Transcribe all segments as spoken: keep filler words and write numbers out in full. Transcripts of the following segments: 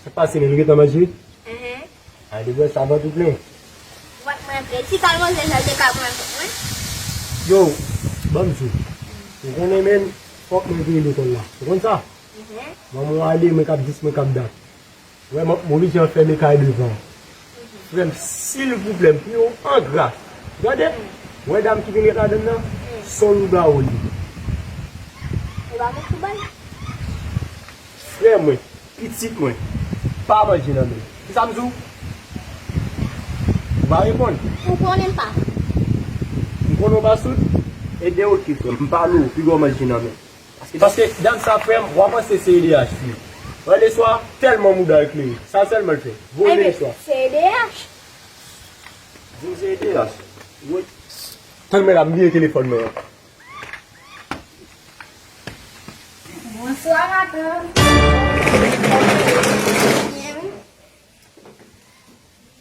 Sa k pase, men nou gentan manje? Mhm. A, depi sa vant ou plen. Vant mwen plen. Si sa l manje, sa l te ka pran vant mwen. Yo, ban m di w. Ou konnen, men, fòk mwen veye lekòl la. Ou konn sa? Mhm. Manman w ale, mwen k ap dis, mwen k ap dat. Wè, m ap oblije fèmen kay devan. Frè m, silvouplè, m priye w an gras. Gade, wè dam ki vin ret ladann nan, se yon lougawou li. Ou pa met sou bal? Frè mwen, pitit mwen, pa manje nan men l. Kisa m di w? Ou pa reponn. Ou konnen m pa. M konnen w pa soud? Ede w ki frè m, m pale w, piga w manje nan men l. Paske, paske dam sa frè m, w a panse se E D H li. Wè leswa, tèlman mouda l klere. Sa sèlman l fè. Voye Ebyen, leswa. Se E D H. Di m se E D H. Wi. Tann mwen la, m bliye telefòn mwen an. Bonswa, matant. Byen, wi.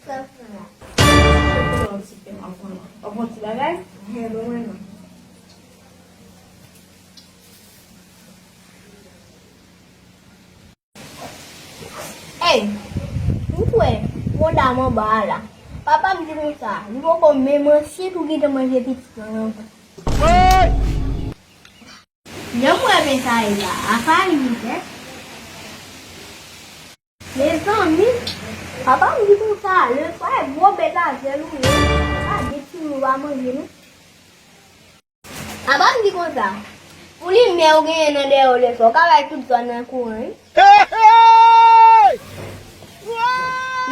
Sa w fè la? Chokola w ti fè m avan la. W ap pran ti bagay? He, ban mwen non. Ey, m kwè yon dam anba a la. Papa m di konsa, li poko menm ansyen tou gentan manje pitit lan ankò. Jan m wè men sa ye la, a fayi li fè. Mezanmi, papa m di konsa, lefwa e gwo bèt a zèl ou ye, pa gen timoun ou pa manje non. Papa m di konsa, pou limyè ou genyen nan dèyè w lefwa, ou ka bay tout zòn nan kouran wi.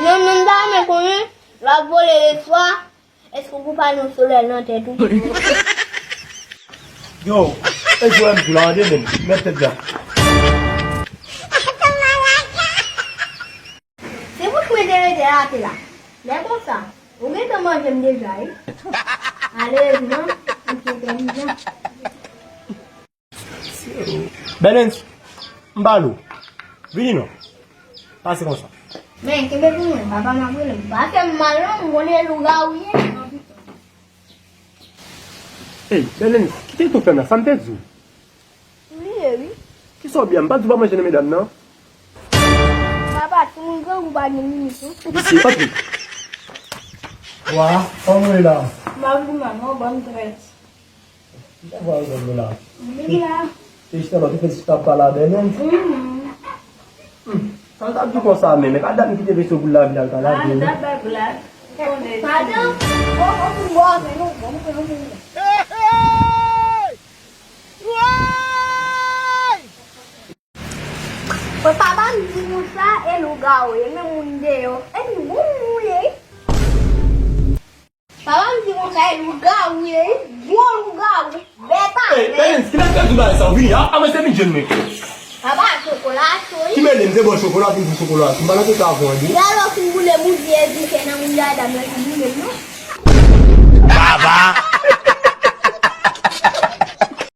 Non, non, m ta renmen konnen, lè w ap vole lefwa, èske ou pou pano solèy nan tèt ou? Yo, e jwè m di la, tande men, mèt tèt la. Se bouch mwen te rete rate la. Lè konsa, ou gentan manje m deja wi. Malerezman, m se entèlijan. Bèlens, m pale w. Vini non. Pase konsa. Men, kenbe pou mwen, papa m ap rele m. Pa fè m mal non, m konnen lougawou ye. Ey, Bèlens, kite tou fè m la, sa m te di w? M bliye wi. Kisa w bliye a? M pa di w pa manje nan medam nan? Papa, timoun grangou pa gen limit non. Mesye, antre. Wa, antre la. M ap di manman w ban m trèt. Kisa w al ban m la? Vini la. Se jistèman, ou te fè ti tap pale a Bèlens? Mhm. Hmm. Sa l t ap di konsa menm, e pa dat m kite veso pou l lave l al ka lave wi. Ah, m t ap bay blag. Madan, bon, bon, bon, bon, bon, bon, bon. Papa m di nou sa e lougawou ye, men moun deyò. Epi bon moun ye. Papa m di konsa e lougawou ye, gwo lougawou, bèt a. Ey, Bèlens, kilè m pèdi bagay sa ou vini a? A mwen se vin jwenn mwen. Papa, chokola cho wi. Ki mele m te bò chokola, vin pou chokola cho. M pa nan tete avè w wi. Yalò fin boule m ou di e di fè nan moun dada m nan ki boule m non. Baba.